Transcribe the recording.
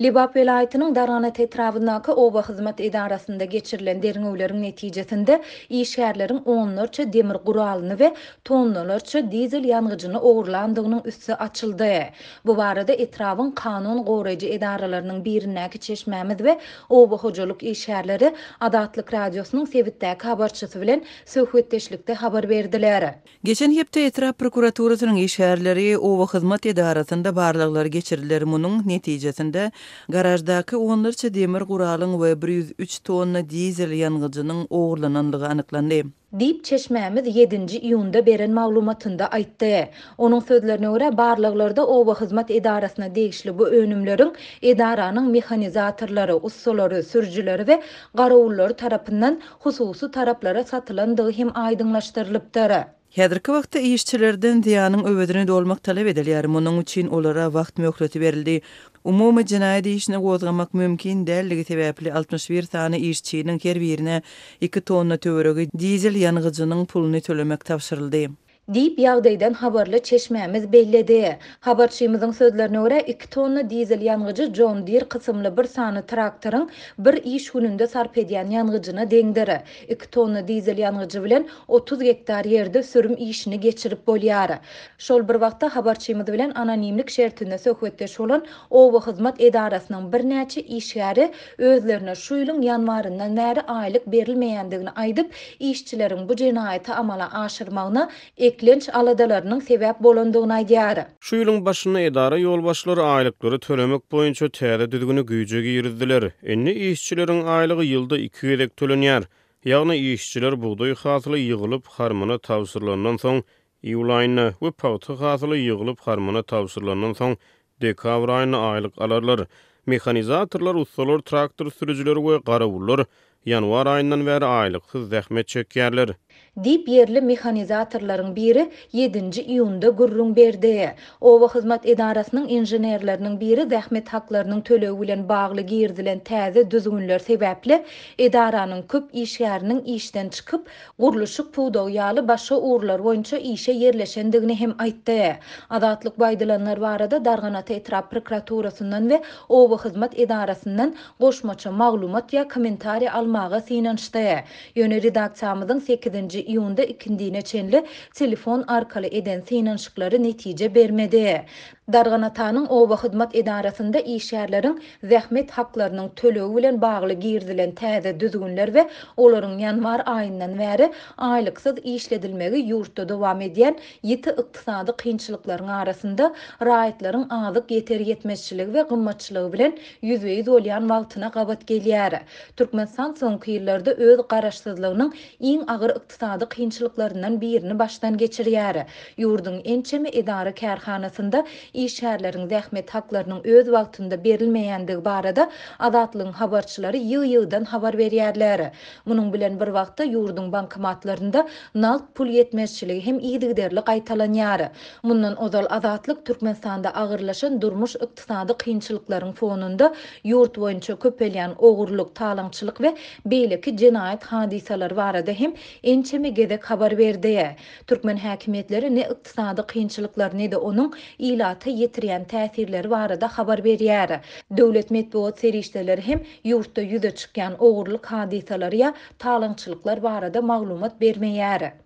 Lebap welaýatynyň Darganata etrabyndaky oba hyzmat edarasynda geçirilen derňewleriň netijesinde işgärleriň onlarça demir guralyny we tonnalarça dizel ýangyjyny ogurlandygynyň üsti açyldy. Bu barada etrabyň kanun goraýjy edaralarynyň birindäki çeşmämiz we oba hojalyk işgärleri Azatlyk Radiosynyň sebitdäki habarçysy bilen söhbetdeşlikde habar berdiler. Geçen hepde etrap prokuraturasynyň işgärleri oba hyzmat edarasynda barlaglary geçirdiler. Munuň netijesinde, garaždaky onlarça demir guralyň we 103 tonna dizel ýangyjynyň ogurlananlygy anyklandy. Diýip, çeşmämiz ýedinji iýunda beren maglumatynda aýtdy. Onuň sözlerine görä, barlaglarda oba hyzmat edarasyna degişli bu önümleriň edaranyň mehanizatorlary, ussalary, sürüjileri we garawullary tarapyndan hususy taraplara satylandygy hem aýdyňlaşdyrylypdyr. Häzirki wagtda işçilerden zyýanyň öwezini dolmak talap edilýär, munuň üçin olara wagt möhleti berildi. Umumy jenaýat işini gozgamak mümkin däldigi sebäpli 61 sany işçiniň her birine iki tonna töweregi dizel ýangyjynyň puluny tölemek tabşyryldy. Diýip, ýagdaýdan habarly çeşmämiz belledi. Habarçymyzyň sözlerine görä, iki tonna dizel ýangyjy John Deere kysymly bir sany traktoryň bir iş gününde sarp edýän ýangyjyna deňdir. Iki tonna dizel ýangyjy bilen 30 gektar ýerde sürüm işini geçirip bolýar. Şol bir wagtda, habarçymyz bilen anonimlik şertinde söhbetdeş bolan oba hyzmat edarasynyň birnäçe işgäri özlerine şu ýylyň ýanwaryndan bäri aýlyk berilmeýändigini aýdyp, işçileriň bu jenaýaty amala aşyrmagyna eklenç aladalarynyň sebäp bolandygyny aýdýar. Şu ýylyň başynda edara ýolbaşçylary aýlyklary tölemek boýunça täze düzgüni güýje girizdiler. Indi işçileriň aýlygy ýylda iki gezek tölenýär. Ýagny işçiler bugdaý hasyly ýygylyp, harmana tabşyrylandan soň Iýul aýynda we pagta hasyly ýygylyp harmana tabşyrylandan soň dekabr aýynda aýlyk alarlar. Mehanizatorlar, ussalar, traktor sürüjileri we garawullar ýanwar aýyndan bäri aýlyksyz zähmet çekýärler. Diýip, ýerli mehanizatorlaryň biri ýedinji iýunda gürrüň berdi. Oba hyzmat edarasynyň inženerleriniň biri zähmet haklarynyň tölegi bilen bagly girizilen täze düzgünler sebäpli edaranyň köp işgäriniň işden çykyp, gurluşyk pudagy ýaly başga ugurlar boýunça işe ýerleşendigini hem aýtdy. Azatlyk bu aýdylanlar barada Darganata etrap prokuraturasyndan we oba hyzmat edarasyndan goşmaça maglumat ýa kommentariý almaga synanyşdy. Ýöne redaksiýamyzyň sekizinji iýunda ikindine çenli telefon arkaly eden synanyşyklary netije bermedi. Darganatanyň oba hyzmat edarasynda işgärleriň zähmet haklarynyň tölegi bilen bagly girizilen täze düzgünler we olaryň ýanwar aýyndan bäri aýlyksyz işledilmegi ýurtda dowam edýän ýiti ykdysady kynçylyklaryň arasynda raýatlaryň azyk ýeter-ýetmezçiligi we gymmatçylygy bilen ýüzbe-ýüz bolýan wagtyna gabat gelýär. Türkmenistan soňky ýyllarda öz garaşsyzlygynyň iň agyr ykdysady kynçylyklaryndan birini başdan geçirýär. Ýurduň ençeme edara-kärhanasynda işgärleriň zähmet haklarynyň öz wagtynda berilmeýändigi barada Azatlygyň habarçylary ýygy-ýygydan habar berýärler. Munuň bilen bir wagtda, ýurduň bankomatlarynda nagt pul ýetmezçiligi hem yzygiderli gaýtalanýar. Mundan ozal Azatlyk Türkmenistanda agyrlaşan durmuş-ykdysady kynçylyklaryň fonunda ýurt boýunça köpelýän ogurlyk, talaňçylyk we beýleki jenaýat hadysalary barada hem ençeme gezek habar berdi. Türkmen häkimiýetleri ne ykdysady kynçylyklar, ne-de onuň ilata ýetirýän täsirleri barada habar berýär. Döwlet metbugat serişdeleri hem ýurtda ýüze çykýan ogurlyk hadysalary ýa talaňçylyklar barada maglumat bermeýär.